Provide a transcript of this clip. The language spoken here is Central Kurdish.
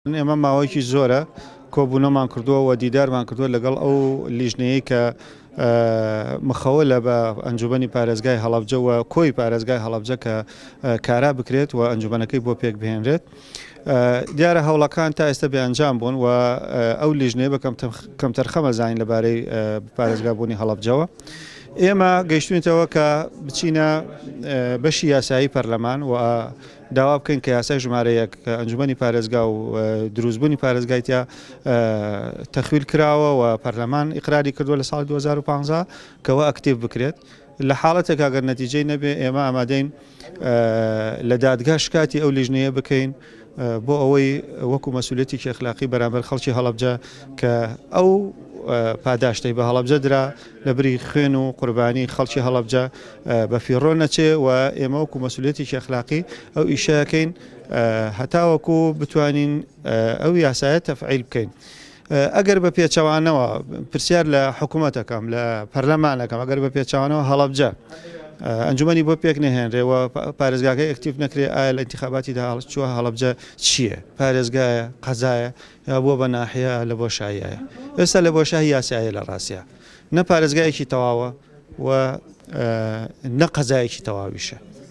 ئێمە ماوەیەکی زۆرە کۆبوونەوەمان کردووە و دیدارمان کردووە لەگەڵ ئەو لیژنەیەی کە مخەوە لە بە ئەنجومەنی پارێزگای هەڵەبجە و کۆی پارێزگای هەڵەبجە کە کارا بکرێت و ئەنجومەنەکەی بۆ پێک بهێنرێت. دیارە هەوڵەکان تا ئێستا بێ ئەنجام بوون و ئەو لیژنەیە بە کەمتەرخەمە زانین لەبارەی پارێزگابوونی هەڵەبجەوە. ئێمە گەیشتوینەتەوە کە بچینە بەشی یاسایی پەرلەمان و داوا بکەین کە یاسای ژمارە یەک کە ئەنجومەنی پارێزگا و دروستبوونی پارێزگای تیا تەخویل کراوە و پەرلەمان ئیقراری کردووە لە ساڵی 2015 کەەوە ئەکتیڤ بکرێت لە حاڵەتێک ئەگەر نەتیجەی نەبێ ئێمە ئامادەین لە دادگا شکاتی ئەو لیژنەیە بکەین بۆ ئەوەی وەکو مەسوولەتێکی ئەخلاقی بەرامبەر خەڵکی هەڵەبجە کە ئەو پاداشتەی بە هەڵەبجە درا لە بری خوێن و قوربانی خەڵکی هەڵەبجە بە فیڕۆ نەچێ و ئێمە وەکو مەسوولەتێکی ئەخلاقی ئەو ئیشەکەین هەتاوەکو بتوانین ئەو یاسایە تەفعیل بکەین. ئەگەر بە پێچەوانەوە پرسیار لە حکوومەتەکەم لە پەرلەمانەکەم ئەگەر بە پێچەوانەوە هەڵەبجە ئەنجومەنی بۆ پێک نەهێنرێ و پارێزگاکەی ئەکتیڤ نەکرێ ئایا لە ئینتخاباتی داهاتووە هەڵەبجە چییە؟ پارێزگایە، قەزایە یا بووە بە ناحیە لە بۆشاییایە؟ ئێستا لە بۆشایی یاسایە لە ڕاستیا نە پارێزگایەکی تەواوە و نە قەزایەکی تەواویشە.